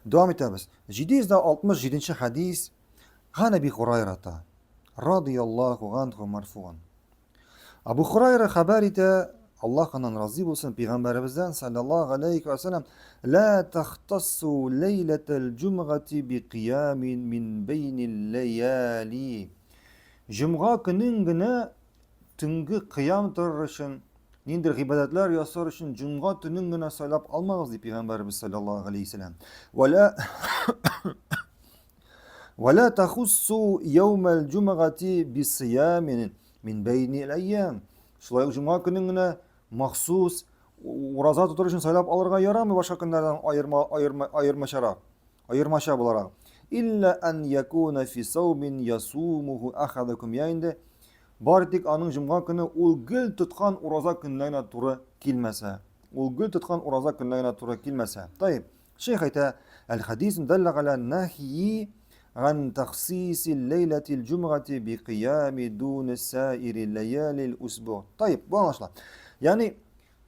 Дәвам итәбез. 767 нче хәдис. Ган Әби Хурайрата радияллаһу анху марфуан. Абу Хурайра хәбәр итә, Аллаһ аннан разый булсын, пәйгамбәребездән саллаллаһу алейхи ва саллям, "Ла тахтассу ләйләтәл җумгати би кыямин мин бәйнил ләяли." Җомга көнен генә төнге кыям торыр өчен, ниндидер гыйбадәтләр ясар өчен җомга төнен генә сайлап алмагыз, ди пәйгамбәребез саллаллаһу алейхи ва саллям. Вала Вала тахуссу яумал җумгати бисиямин мин бәйни әйям. Шулай ук җомга көнен генә махсус ураза тотыр өчен сайлап алырга ярамый башка көннәрдән аерма аерма аермачарак. Аермача буларак. Илля ан якуна фи саумин ясумуху ахадукум. Я инде бар тик аның җомга көне ул гел тоткан ураза көненә генә туры килмәсә. Ул гел тоткан ураза көненә генә туры килмәсә. Таип. Шейх әйтә, Әл-хадис далла галя нахьи ган тахсиси ләйләтил җумгати би кыями дуне саири ләялил усбу. Таип, бу аңлашыла. Ягъни,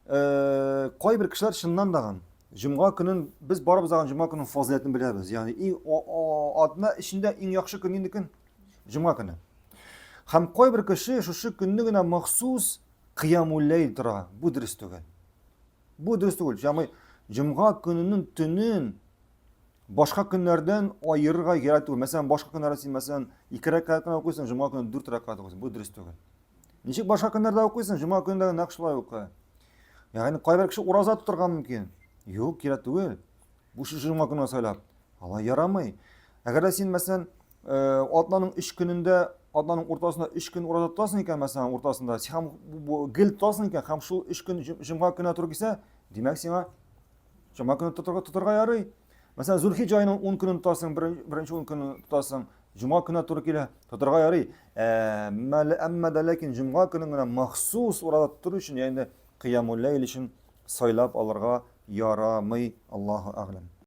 э, кайбер кешеләр чыннан да җомга көнен без барыбыз да җомга көненең фазыйләтен беләбез. Ягъни иң атна эчендә иң яхшы көн нинди көн? Җомга көне. Һәм кайбер кеше шушы көнне генә махсус кыямул ләйл тора. Бу дөрес түгел. Бу дөрес түгел. Ягъни җомга көненең төнен башка көннәрдән аерырга кирәк түгел. Мәсәлән, башка көннәрдә син мәсәлән ике рәкәгать кенә укыйсың, җомга көнен дүрт рәкәгать укыйсың. Бу дөрес түгел. Ничек башка көннәрдә укыйсың, җомга көнендә нәкъ шулай укы. Ягъни кайбер кеше ураза тотырга мөмкин. Юк, кирәк түгел. Бу шушы җомга көнен сайлап. Алай ярамый. Әгәр дә син мәсәлән Э, атнаның өч көнендә атнаның уртасында өч көн ураза тотасың икән мәсәлән уртасында син һәм гел тотасың икән һәм шул өч көн җомга көненә туры килсә димәк сиңа җомга көне тотарга тотарга ярый мәсәлән зулхиҗа аеның ун көнен тотасың беренче ун көнен тотасың җомга көненә туры килә тотарга ярый э, әмма дә ләкин җомга көнен генә махсус ураза тоту өчен ягъни кыямул ләйл өчен сайлап алырга ярамый аллаһу әгъләм.